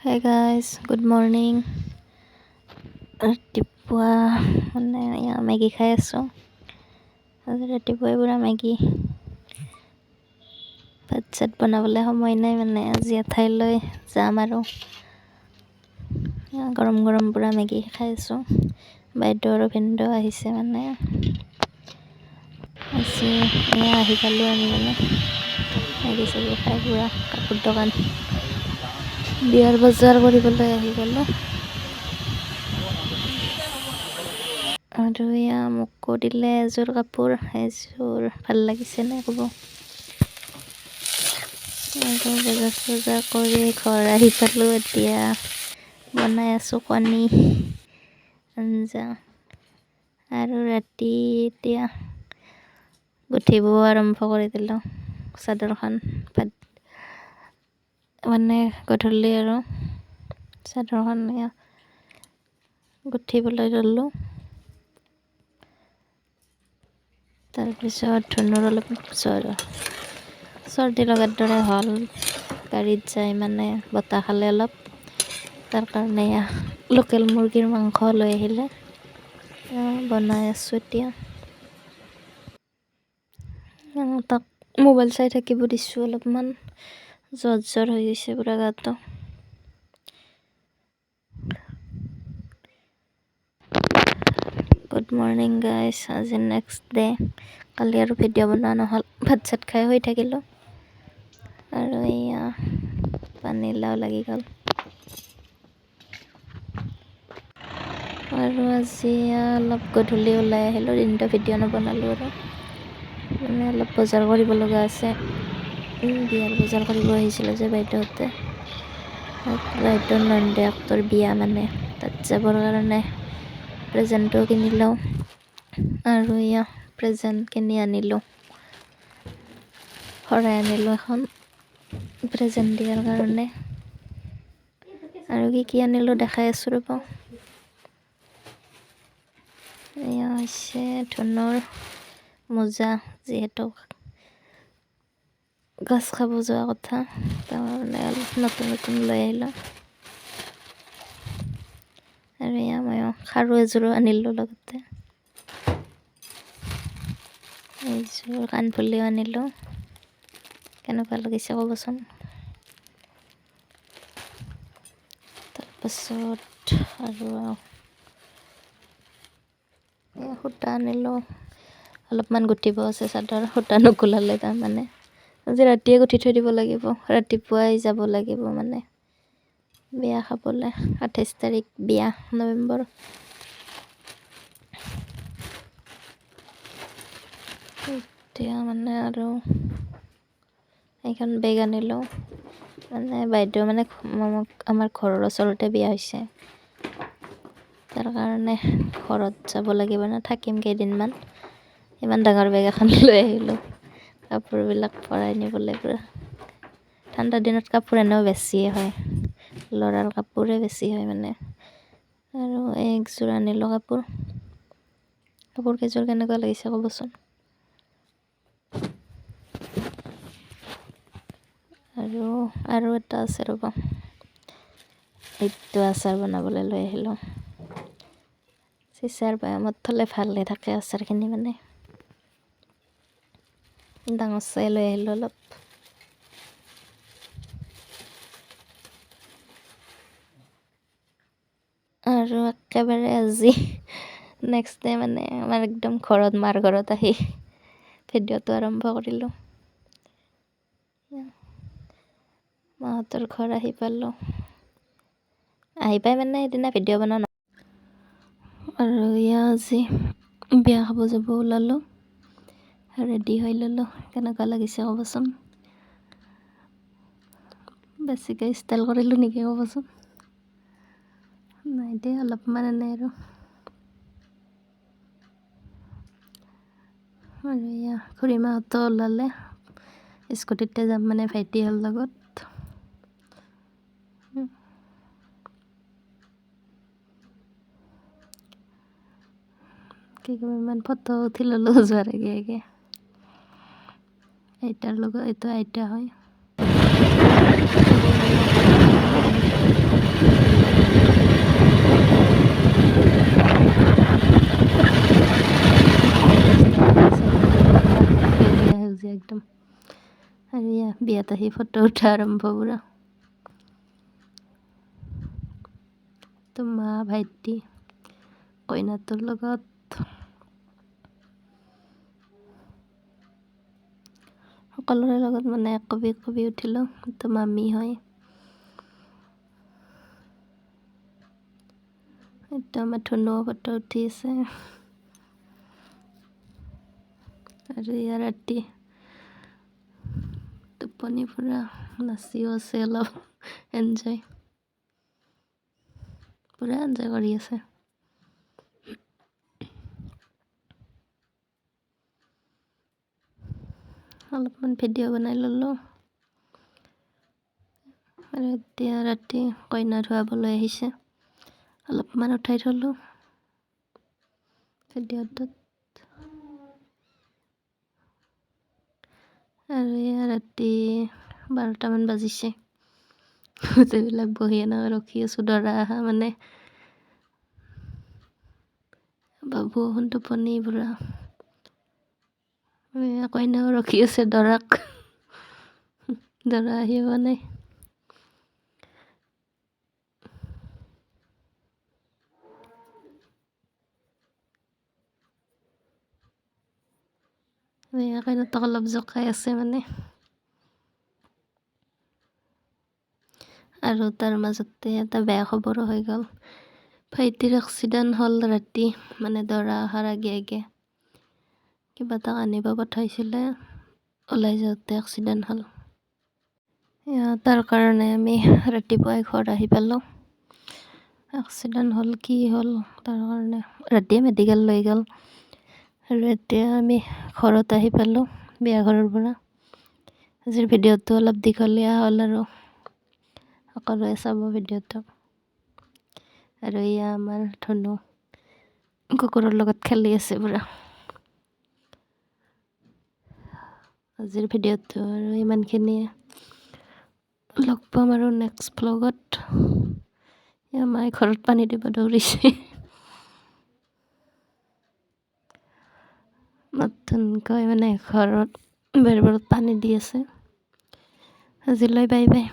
Hey guys, good morning. ৰাতিপুৱা মানে এয়া মেগী খাই আছোঁ। আজি ৰাতিপুৱাই পূৰা মেগী। ভাত চাত বনাবলৈ সময় নাই, মানে আজি এঠাইলৈ যাম আৰু গৰম গৰম পূৰা মেগী খাই আছোঁ। বাইদেউ আৰু ভিনদেউ আহিছে, মানে আজি এয়া আহি পালোঁ আমি, মানে মেগী চেগী খাই পূৰা কাপোৰ দোকান বিয়াৰ বজাৰ কৰিবলৈ আহি গ'লোঁ। আৰু এয়া মোকো দিলে এযোৰ কাপোৰ, এযোৰ ভাল লাগিছেনে ক'ব। আৰু বজাৰ চজাৰ কৰি ঘৰ আহি পালোঁ। এতিয়া বনাই আছোঁ কণী আঞ্জা আৰু ৰাতি এতিয়া গুঠিব আৰম্ভ কৰি দিলোঁ চাদৰখন। ভাত মানে গধূলি আৰু চাদৰখন এয়া গুঠিবলৈ ল'লোঁ। তাৰপিছত ধুনুৰ অলপ চৰ্দি লগাৰ দৰে হ'ল, গাড়ীত যাই মানে বতাহ খালে অলপ, তাৰ কাৰণে এয়া লোকেল মুৰ্গীৰ মাংস লৈ আহিলে, বনাই আছোঁ এতিয়া। তাক মোবাইল চাই থাকিব দিছোঁ অলপমান, জ্বৰ জ্বৰ হৈ গৈছে পূৰা গাটো। গুড মৰ্ণিং গাইজ, আজি নেক্সট ডে। কালি আৰু ভিডিঅ' বনোৱা নহ'ল, ভাত চাত খাই শুই থাকিলোঁ। আৰু এয়া পানীলাও লাগি গ'ল। আৰু আজি অলপ গধূলি ওলাই আহিলোঁ, দিনটো ভিডিঅ' নবনালোঁ আৰু মানে অলপ বজাৰ কৰিব লগা আছে। বিয়াৰ বজাৰ কৰিব আহিছিলোঁ যে বাইদেউহঁতে, বাইদেউৰ নন্দেকটোৰ বিয়া, মানে তাত যাবৰ কাৰণে প্ৰেজেণ্টটো কিনি লওঁ। আৰু এয়া প্ৰেজেণ্ট কিনি আনিলোঁ, শৰাই আনিলোঁ এখন প্ৰেজেণ্ট দিয়াৰ কাৰণে। আৰু কি কি আনিলোঁ দেখাই আছোঁ ৰ'ব। এয়া হৈছে ধুনুৰ মোজা, যিহেতু গাছ খাব যোৱা কথা, তাৰমানে অলপ নতুন নতুন লৈ আহিলোঁ। আৰু এয়া ময়ো খাৰু এযোৰো আনিলোঁ লগতে, এইযোৰ কাণফুলিও আনিলোঁ। কেনেকুৱা লাগিছে ক'বচোন। তাৰপাছত আৰু সূতা আনিলোঁ, অলপমান গুঠিব আছে চাদৰ, সূতা নোকোলালে তাৰমানে আজি ৰাতিয়ে গুঠি থৈ দিব লাগিব, ৰাতিপুৱাই যাব লাগিব মানে বিয়া খাবলৈ। 28 তাৰিখ বিয়া, নৱেম্বৰ। এতিয়া মানে আৰু এইখন বেগ আনিলোঁ, মানে বাইদেউ মানে আমাৰ ঘৰৰ ওচৰতে বিয়া হৈছে, তাৰ কাৰণে ঘৰত যাব লাগিব না, থাকিম কেইদিনমান। ইমান ডাঙৰ বেগ এখন লৈ আহিলোঁ কাপোৰবিলাক ভৰাই নিবলৈ। পূৰা ঠাণ্ডা দিনত কাপোৰ এনেও বেছিয়ে হয়, ল'ৰাৰ কাপোৰে বেছি হয় মানে। আৰু একযোৰ আনিলোঁ কাপোৰ, কাপোৰ কেইযোৰ কেনেকুৱা লাগিছে ক'বচোন। আৰু আৰু এটা আছে ৰ'ব, এইটো আচাৰ বনাবলৈ লৈ আহিলোঁ। চিচাৰ বৈয়ামত থ'লে ভালে থাকে আচাৰখিনি, মানে ডাঙৰ চাই লৈ আহিলোঁ অলপ। আৰু একেবাৰে আজি নেক্সট ডে মানে আমাৰ একদম ঘৰত মাৰ ঘৰত আহি ভিডিঅ'টো আৰম্ভ কৰিলোঁ। মাহঁতৰ ঘৰ আহি পালোঁ, আহি পাই মানে সেইদিনা ভিডিঅ' বনোৱা। আৰু এয়া আজি বিয়া খাব যাব ওলালোঁ, ৰেডি হৈ ল'লোঁ। কেনেকুৱা লাগিছে ক'বচোন। বেছিকৈ ষ্টাইল কৰিলোঁ নেকি ক'বচোন। নাই দেই, অলপমান এনেই আৰু। আৰু এয়া খুৰীমাহঁতো ওলালে, স্কুটিতে যাম মানে ভাইটিহঁৰ লগত। কেইকপিমান ফটো উঠি ল'লোঁ যোৱাৰ আগে আগে আইতাৰ লগত। এইটো আইতা হয়। আৰু এয়া বিয়াত আহি ফটো উঠা আৰম্ভ পূৰা। তো মা, ভাইটি, কইনাটোৰ লগত। সকলোৰে লগত মানে এককপি এককপি উঠিলোঁ। তো মামী হয়। এইটো আমাৰ ধুনুও ফটো উঠি আছে। আৰু ইয়াৰ ৰাতি টোপনি পূৰা, নাচিও আছে অলপ, এনজয়, পূৰা এনজয় কৰি আছে। অলপমান ভিডিঅ' বনাই ল'লোঁ। আৰু এতিয়া ৰাতি কইনা ধুৱাবলৈ আহিছে, অলপমান উঠাই থ'লোঁ ভিডিঅ'টোত। আৰু এয়া ৰাতি 12টামান বাজিছে। গোটেইবিলাক বহি এনেকৈ ৰখি আছোঁ দৰা অহা মানে। বাবু টোপনি পূৰা। কইনাও ৰখি আছে দৰাক, দৰা আহি পোৱা নাই। কইনাটোক অলপ জোকাই আছে মানে। আৰু তাৰ মাজতে এটা বেয়া খবৰো হৈ গ'ল, ভাইটিৰ এক্সিডেণ্ট হ'ল ৰাতি, মানে দৰা অহাৰ আগে আগে কিবা এটা আনিব পঠাইছিলে, ওলাই যাওঁতে এক্সিডেণ্ট হ'ল। তাৰ কাৰণে আমি ৰাতিপুৱাই ঘৰ আহি পালোঁ। এক্সিডেণ্ট হ'ল, কি হ'ল তাৰ কাৰণে ৰাতিয়ে মেডিকেল লৈ গ'ল। আৰু এতিয়া আমি ঘৰত আহি পালোঁ বিয়া ঘৰৰ পৰা। আজিৰ ভিডিঅ'টো অলপ দীঘলীয়া হ'ল আৰু সকলোৱে চাব ভিডিঅ'টো। আৰু এয়া আমাৰ ধুনু কুকুৰৰ লগত খেলি আছে পূৰা। আজিৰ ভিডিঅ'টো আৰু ইমানখিনিয়ে, লগ পাম আৰু নেক্সট ভ্লগত। এয়া মায়ে ঘৰত পানী দিব দৌৰিছে। নতুনকৈ মানে ঘৰত বেৰবোৰত পানী দি আছে। আজিলৈ বাই বাই।